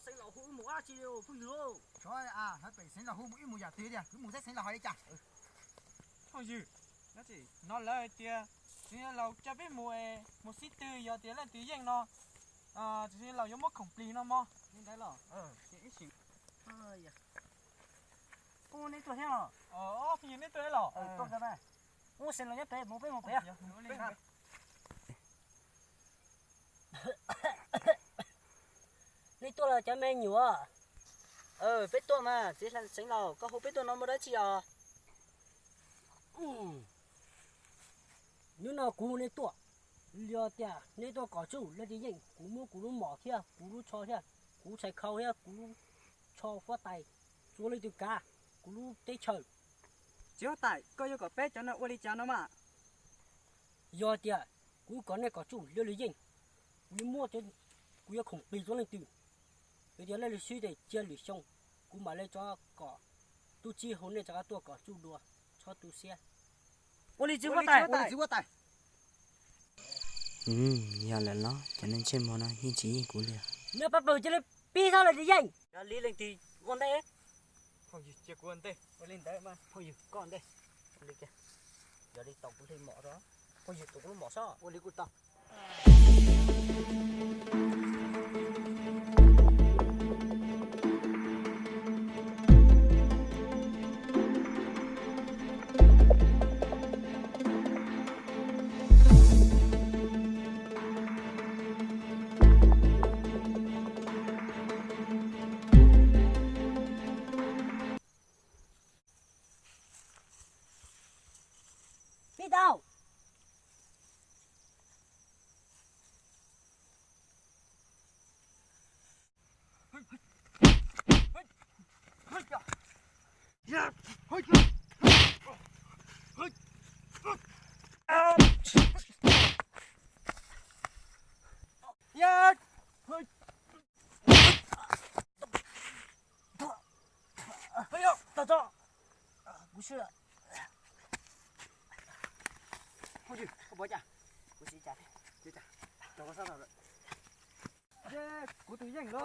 Xeev Laus hu wb mus dab tsi li phooj ywg? Xeev Laus hu wb mus yam twg tiag, wb mus saib Xeev Laus hais li cas. Phooj ywg, no lawv hais tias Xeev Laus coj peb mus es mus sib tw, yog tias leej twg yeej no, Xeev Laus yuav muab khoom plig no mog. Li ntawd los? Phooj ywg, neb tuaj thiab los? Phooj ywg, neb tuaj thiab los? Ub, Xeev Laus nyob pem, mus peb mus pem. Nej tuaj los cov me nyuam? Peb tuaj mas, txiv Xeev Laus, koj hu peb tuaj no muaj dab tsi os? Hnub no kuv hu nej tuaj, yog tias nej tuaj kom tsuj leej twg yeej, kuv muab kuv lub mom thiab kuv lub tsho thiab kuv tshais khau thiab kuv lub tsho huab tais txua leej twg kav kuv lub teb chaws. Txiv huab tais, koj yuav kom peb cov no ua li cas no mas? Yog tias kuv kom nej kom tsuj leej twg yeej, kuv yuav muab, kuv yuav khoom plig txua leej twg. Yog tias leej twg swb ces cia lwm xyoo kuv mam li rov kom tub txib hu nej rov qab tuaj kom tsuj dua, txhob tu siab. Ua li txiv huab tais. Yog lawm los cov neeg ntsej muag no yeej tsis yeej kuv li. Neb pab pawg cia li pib txhob leej twg yeej. Yog li leej twg ua ntej? Phooj ywg, cia kuv ua ntej. Ua li ntawd mas phooj ywg koj ua ntej. Ua li kiag. Yog li tau kuv lub mom sob. Phooj ywg, tau kuv lub mom sob. Ua li kuj tau. Pib tau. Kuv tus yeej los.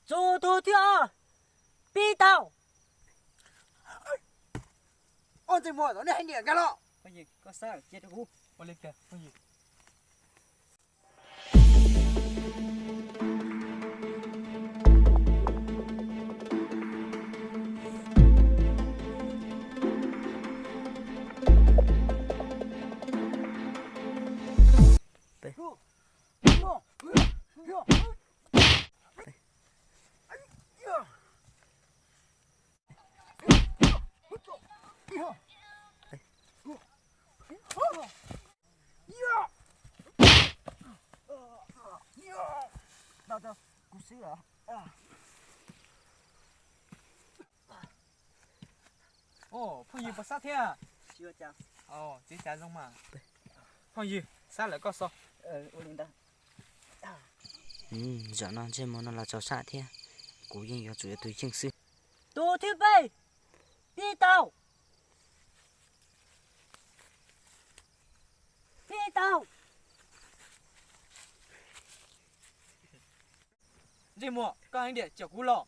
Txus tus thib ob, pib tau. Ob ntsej muag, nej hais niam nkag los. Kuv xwb lawm. Phooj ywg puas sab thiab? Txiv cas zoo mas. Phooj ywg, sab lawm koj xo. Zaum no ntsej muag no los txaus sab thiab, kuv yeej yuav tsum yuav tus yeej xwb. Tus thib peb, pib tau. Pib tau. Ntsej muag, koj heev diam, caum kuv los.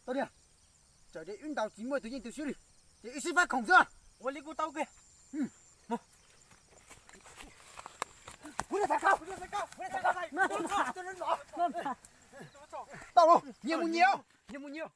Tau tiag, txawm tias wb ntaus tsis muaj tus yeej tus swb li, ces wb sib fab khoom xwb. Ua li kuj tau kiag. Kuv tau, kuv tau, kuv tau. Tau, nyias mus nyias, nyias mus nyias.